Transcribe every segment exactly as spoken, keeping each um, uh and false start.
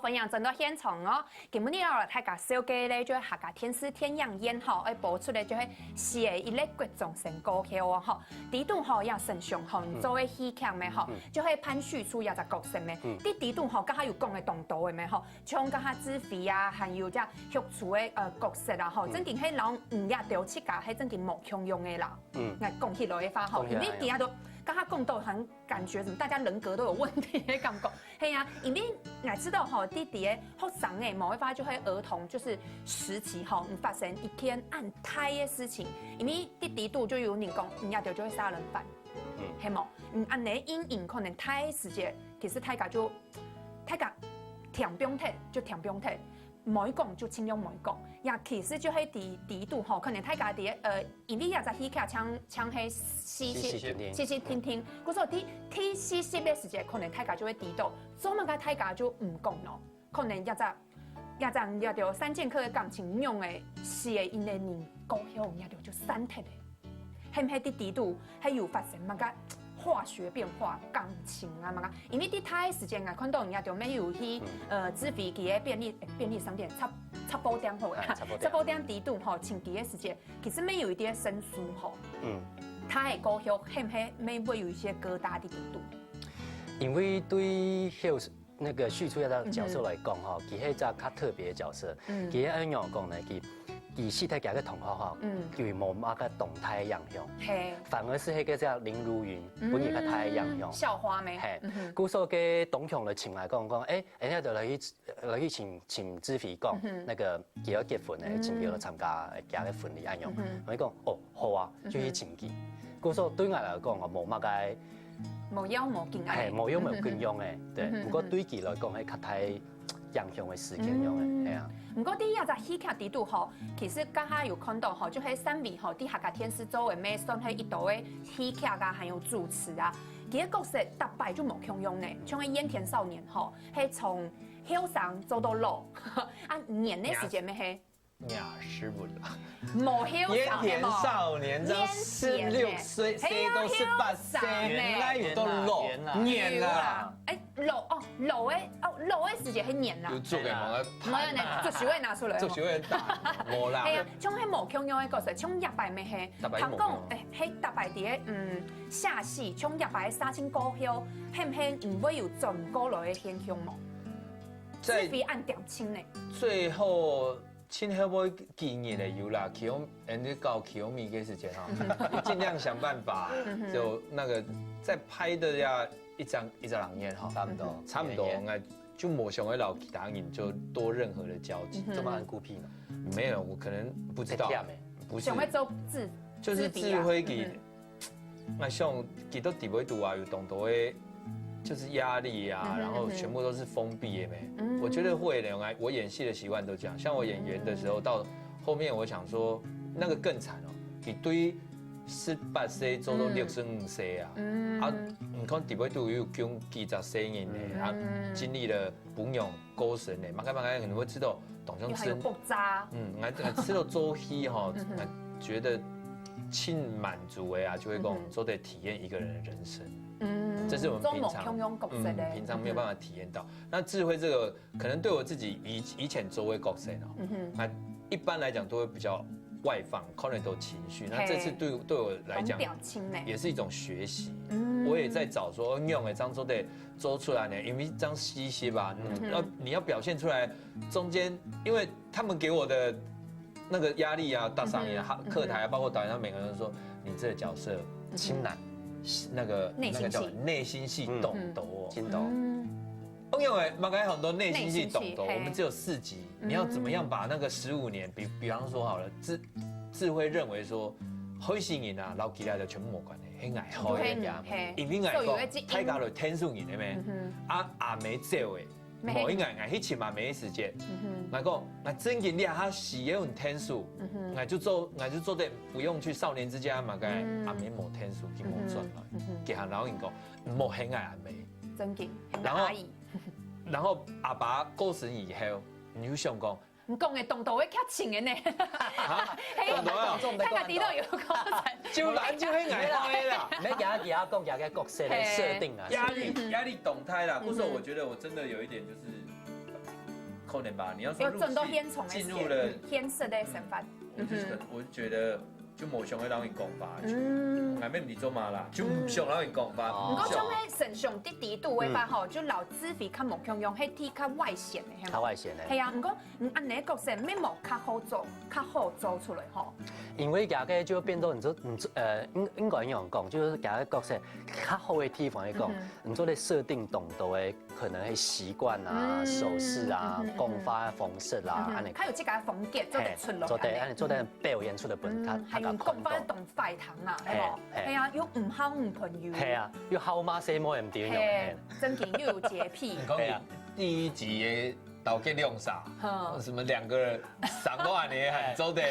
歡迎轉到現場哦！今晡日哦，大家紹介咧，就係客家電視電影院吼，愛播出个就係四个一个國中生歌謠哦吼。裡肚吼，也先生吼，你做个戲劇个吼，就係扮許褚這隻角色个。在裡肚吼，剛剛有講个當多个咩吼，像剛剛志輝啊，還有這畜豬个呃角色啊吼，正經係摎你這兜自家係正經無共樣个啦。嗯，𠊎講起來个話吼，因為大家都剛剛講到很感覺怎麼大家人格都有問題的感覺。 係啊，因為𠊎知道吼，在這个學生个某一方就係兒童，就是時期吼，你發生一件恁大个事情，因為在裡肚就有人講，你這兜就係殺人犯，係無？嗯，恁樣陰影可能大个時節，其實大家就大家恬放忒，就恬放忒。 毋愛講就盡量毋愛講。也其實就係在裡肚吼，可能大家在呃，因為這隻戲劇像像係四十四十定定四十定定，故所在在四十个時節，可能大家就會知道，做麼个大家就毋講咯。可能這隻這隻這兜三劍客个感情仰仔，四个因个人過後，這兜就散忒了。 係毋係在裡肚係有發生麼个化學變化、感情啊麼个？因為在大个時間啊，看到人家就沒有去呃，志輝佢个便利欸，便利商店，雜雜貨店好啊，雜貨店裡肚吼，尋佢个時間，其實沒有一點生疏吼。嗯，大个過後，係毋係會有一些疙瘩在裡肚？因為對後 那個許褚這個角色來講吼，佢係一隻較特別个角色。佢係恁樣講呢，佢佢四大厥个同學吼，對無麼个當大个影響，反而係該個叫林如雲，分佢較大个影響。校花咩？係，故所該當場來尋來講講，欸，人家就來去來去尋尋志輝講，那個佢愛結婚个，請佢來參加厥个婚禮恁樣。𠊎講，哦，好啊，就去尋佢。故所對𠊎來講哦，無麼个 無要無緊啊。係，無要無緊樣个，對。毋過對佢來講，係較大影響个事件樣个，係啊。毋過在這隻戲劇裡肚吼，其實剛剛有看到吼，就係三位吼，在客家電視做个，乜算係一道个戲劇啊，還有主持啊，佢个角色逐擺就無共樣呢。像該《燕田少年》吼，係從後生做到老，啊，年个時間乜係 廿十五啦。無後生，燕田少年，這樣十六歲，誰都十八歲，原來有到老年啦。有啦，欸，老哦，老个哦，老个時節係年啦。有做个麼个？無有呢，足球會拿出來。足球會打，無啦。係啊，像係無共樣个角色，像這擺乜係，逐擺無共樣。聽講，欸，係逐擺在个嗯下戲，像這擺殺青過後，係毋係毋會有轉過來个現象無？在最尾恁恬靜呢？最後 盡後尾幾日个有啦，Kiyo，人家到Kiyomi个時間哈，盡量想辦法，就那個再拍的呀，一張一張兩年哈，差不多，差不多，應該就無想要摎其他人就多任何的交集。這麼很孤僻呢？沒有，我可能不知道，不是，想要做自，就是自己啊。自己 𠊎想，佢到底背肚啊，有當多个，就是壓力啊，然後全部都是封閉的咩。我覺得會的，我我演戲的習慣都這樣。像我演員的時候，到後面我想說，那個更慘哦，佢對十八歲做到六十五歲啊，啊，你看底背肚有幾幾隻細人呢，啊，經歷了 餔娘過身呢，麼个麼个可能會試著當像生，又還有爆炸。嗯，𠊎𠊎試著做戲吼，𠊎覺得盡滿足的啊，就會講做得體驗一個人的人生。嗯，這是我們平常做無共樣角色的。嗯，平常沒有辦法體驗到。那智慧這個，可能對我自己以以前做的角色哦，那一般來講都會比較外放，看得到情緒。那這次對對我來講，講表情呢，也是一種學習。我也在找說，哦，用一張做得 做出來呢，因為這樣四十啊，你要你要表現出來，中間因為他們給我的那個壓力啊，大上也好，客台啊，包括導演，他們每個人都說你這個角色盡難，那個那個叫內心戲當多哦，盡多。因為嘛，剛才很多內心戲當多，我們只有四集，你要怎麼樣把那個十五年，比比方說好了，智智慧認為說，後生人啊，老起來的全部無關係。 係𠊎害个，因為𠊎講大家來天數人个咩，啊阿姆走个，無應該𠊎去尋阿姆个時節，𠊎講𠊎正經這下需要你天數，𠊎就做𠊎就做得不用去少年之家嘛，該阿姆無天數，佢無轉來，佢還老人講，莫喊𠊎阿姆，正經，然後然後阿爸過身以後，你就想講， 你講个當多个劇情个呢，當多啊，大家知道有過程，就來就會愛好个啦。你要給他給他講給他个角色的設定啊，壓力壓力動態啦，不是，我覺得我真的有一點就是，可能吧。你要说入戏，要转到现场的时间，进入了现实的生活。我就是可能，我就觉得就无想要让你讲吧，就嗯。俺没你做嘛啦，就不想让你讲吧。毋过像迄沈雄弟弟度位吧吼，就老资费较无共样，迄啲较外显的，係嘛？較外显的。系啊，毋过嗯，按呢角色面貌较好做，较好做出来吼。因为佢个就变做你做，你做，呃，应应该样讲，就是佢个角色较好的地方来讲，你做的设定懂得的，可能会习惯啊、手势啊、讲话方式啦，按呢。他有自家的风格，做得出来。做得，按呢做得表演出来分他，嗯，还有讲话懂快糖啊，系无？系啊，又毋好女朋友。系啊，又好妈谁摸唔丢用。正经又有洁癖。你讲你第一集的 倒给两啥？什么两个人上到安尼还做得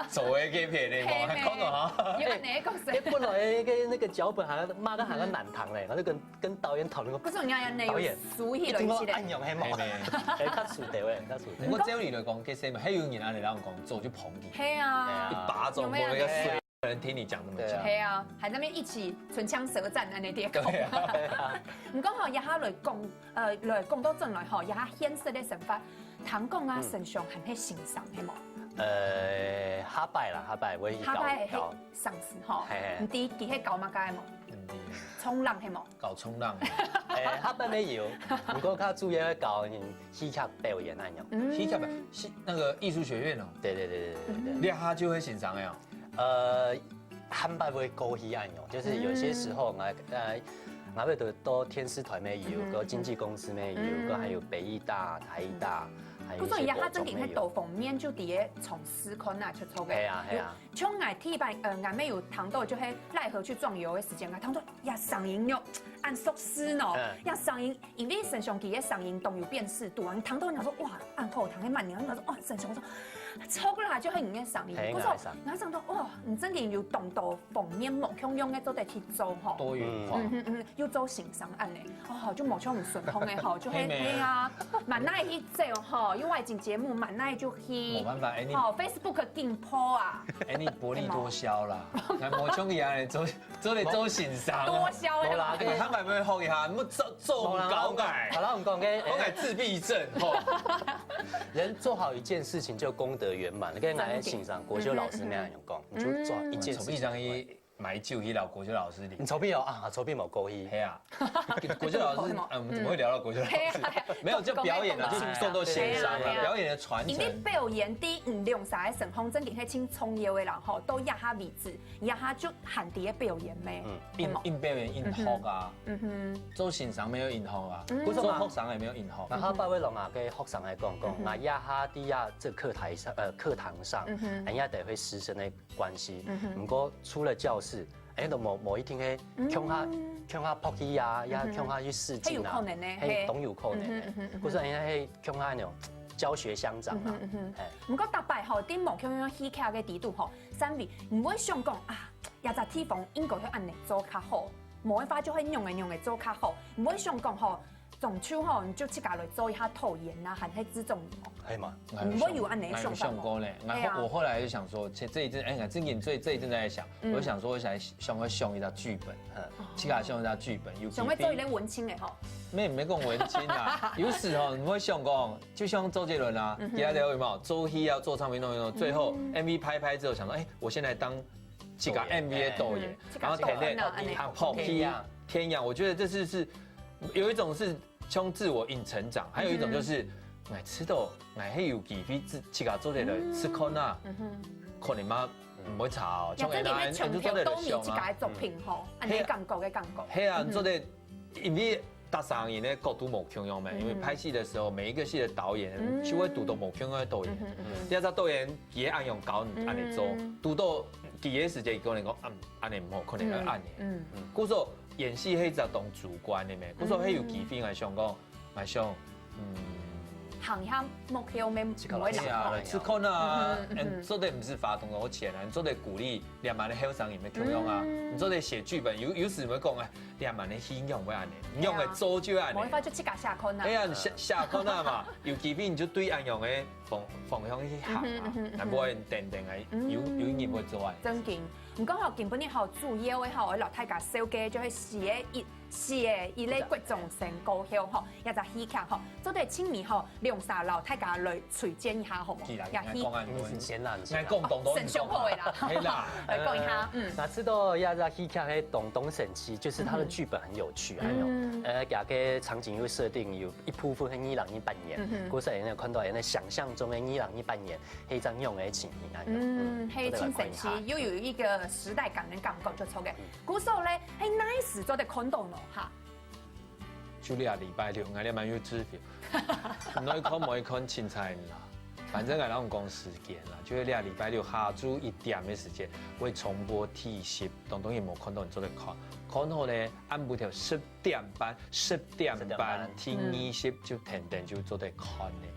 做一个片的吗？还看到哈？有安尼个角色。本来个那个脚本好像骂个好像难谈嘞，然后就跟跟导演讨论过。不是，你看那有导演，输一轮一起的。定要按用黑毛，哎，他输的喂，他输的。不过这里来讲，给谁嘛，还有人安尼让讲做就捧你，嘿啊，一巴掌拍一个水。 人听你讲那么久。对啊。嘿啊，还在那边一起唇枪舌战啊，那点。对啊。毋过吼，也下来讲，呃，来讲到转来吼，也下现实的生活，听讲啊，沈雄很会欣赏，系无？呃，下摆啦，下摆我会去搞。下摆会上司吼，嘿嘿。你第一，第一搞嘛，该无？嗯，对。冲浪，系无？搞冲浪。哎，下摆没有，不过他主要搞你戏剧表演那样。嗯。戏剧表，戏，那个艺术学院哦。对对对对对对。你下就会欣赏的哦。 呃，坦白会过去安用，就是有些时候，呃，呃，我们都到电视台没有，到经纪公司没有，都还有北艺大、台艺大，还有一些国中没有。可是也他正经在多方面就底下从事看啊，就做个。系啊，系啊。像我第一擺，呃，我们有谈到就系奈何去壮游的时间啊，谈到呀声音哟，按熟悉喏，嗯。呀声音 因为沈雄佢个声音都有辨识度啊，你听到你说哇，暗口听个慢点，你说哇，沈雄说错啦，就很有声音。嘿，不错，我想到哇，你真的有懂得方面某共样个做得去做吼。多元化。嗯嗯嗯，又做欣赏案呢，哦，就某像唔顺风个吼，就很嘿啊，蛮耐去做吼，因为外景节目蛮耐就去。没办法，哎你，哦，Facebook 禁播啊，哎你薄利多销啦，来某像一样来做。 做得做欣赏。多销的啦。哎，他们有没有学一下？你们做做搞改，好了，我们讲个，搞改自闭症吼。人做好一件事情就功德圆满。你看，来欣赏国修老师那样讲，你就做一件事情。从一张一买酒去老国修老师里，你臭屁哦啊，臭屁冇过去。嘿啊，国修老师，嗯，我们怎么会聊到国修老师？没有，就表演啊，就受到欣赏啊，表演的传承。因为表演第一，嗯，两三个沈雄真的是真重要的人吼，到一下为止。 也下就喊底个表演咩？嗯，硬硬表演硬学啊，嗯哼，做先生没有硬学啊，嗯，做学生也没有硬学。那下擺會同啊，个學生来讲讲，嗯哼，啊，也下底下这课台上，呃，课堂上，嗯哼，人家得会师生的关系。嗯哼，不过出了教室，哎，都某某一天个，嗯，共下共下扑去啊，也共下去试镜啊，嗯哼，很有可能呢，嘿，嘿，都有可能呢。嗯哼嗯哼嗯哼，不是人家嘿共下那种教学相长啊，嗯哼嗯哼，哎，不过大摆吼，顶某共样戏剧个底肚吼，三位，你会想讲啊。 這隻地方應該係恁樣做較好，無个話就係仰仔仰仔做較好，毋會想講吼，中秋吼你就自家來做一下導演啊，還係製作人哦。係嘛？毋會有恁樣个想法哦。哪有想過呢？然後，係啊。我後來就想說，這這一陣，哎，最近最這一陣在想，嗯。我就想說，我想想要想一下劇本，嗯，自家想一下劇本，有想要做一個文青个吼。沒沒講文青啊，有時候你會想講，就像周杰倫啊，嗯哼，佢有沒有做戲啊，做唱片弄一弄，最後，嗯，M V 拍拍之後，想說，哎，我先來當 自家M V个導演，嗯，然後天天啊，天陽，我覺得這是是有一種是像自我硬成長，還有一種就是，哎，知道哎，還有機會自自家做得來試看啊，可能嘛，毋會差哦，像這個全球都迷自家个作品吼，恁樣感覺个感覺。係啊，做得，因為 大聲音个角度無共樣咩，因為拍戲的時候，每一個戲的導演就會堵到無共樣个導演。第二隻導演佢會恁樣教你恁樣做，堵到佢个時節，佢可能講，嗯，恁樣毋好，可能愛恁樣。嗯，故所演戲係一隻當主觀个咩，故所係有機會，𠊎想講，𠊎想，嗯，行向目標咩，毋會老。係啊，試看啊，嗯，做得毋係花當多錢啊，做得鼓勵兩萬个後生人个共樣啊，你做得寫劇本，有有時會講啊。 這滿个形象會恁樣，你用个做就恁樣。無法就自家寫看啊。哎呀，你寫寫看啊嘛，有機會你就對恁樣个方方向去行啊，難怪等等个有有人會做啊。正經，毋過吼，今晡日吼主要个吼，𠊎摎大家紹介就係四个一是誒，一个國中生過後吼，這隻戲劇吼，做得請你吼，兩儕摎大家來推薦一下好無？既然也戲講恁多，你先啦，你先啦。講當多，先上好个啦，係啦，來講一下，嗯，那知道這隻戲劇係當當神奇，就是它的劇本很有趣，還有，呃，佢个場景又設定有一部分係二零一八年，故所以呢看到人家想象中的二零一八年係一種樣个情形啊，嗯，係真神奇，又有一个時代感个感覺就出个。 故所咧，係哪時做得看到呢？哈，就這禮拜六，𠊎這滿有資料，你愛看無愛看，凊彩啦。反正𠊎摎你講時間啦，就係這禮拜六下晝一點个時間會重播第十集，當當然無看到你做得看。看好咧，暗晡頭十點半，十點半第二十集就定定就做得看咧。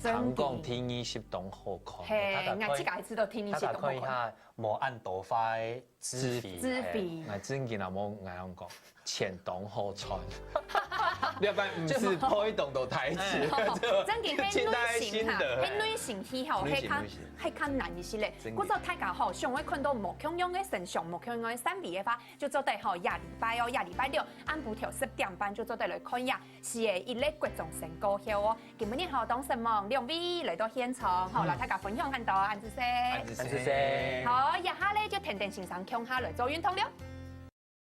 聽講第二十集當好看，係，𠊎自家知道第二十集當好看。無恁多花个資費，資費，𠊎正經啊，無𠊎樣講，錢當好賺。你要不然毋使背當多台詞，正經係內心哈，係內心戲吼，係較係較難一些咧。故所大家吼，想愛看到無共樣个神像，無共樣个三維个話，就做得吼，這禮拜哦，這禮拜六暗晡頭十點半就做得來看呀，係个一个國中生過後哦。 今晡日好當承蒙兩位來到現場，好，摎大家分享恁多，恁仔細。恁仔細。好，這下咧就跈等先生共下來做運動了。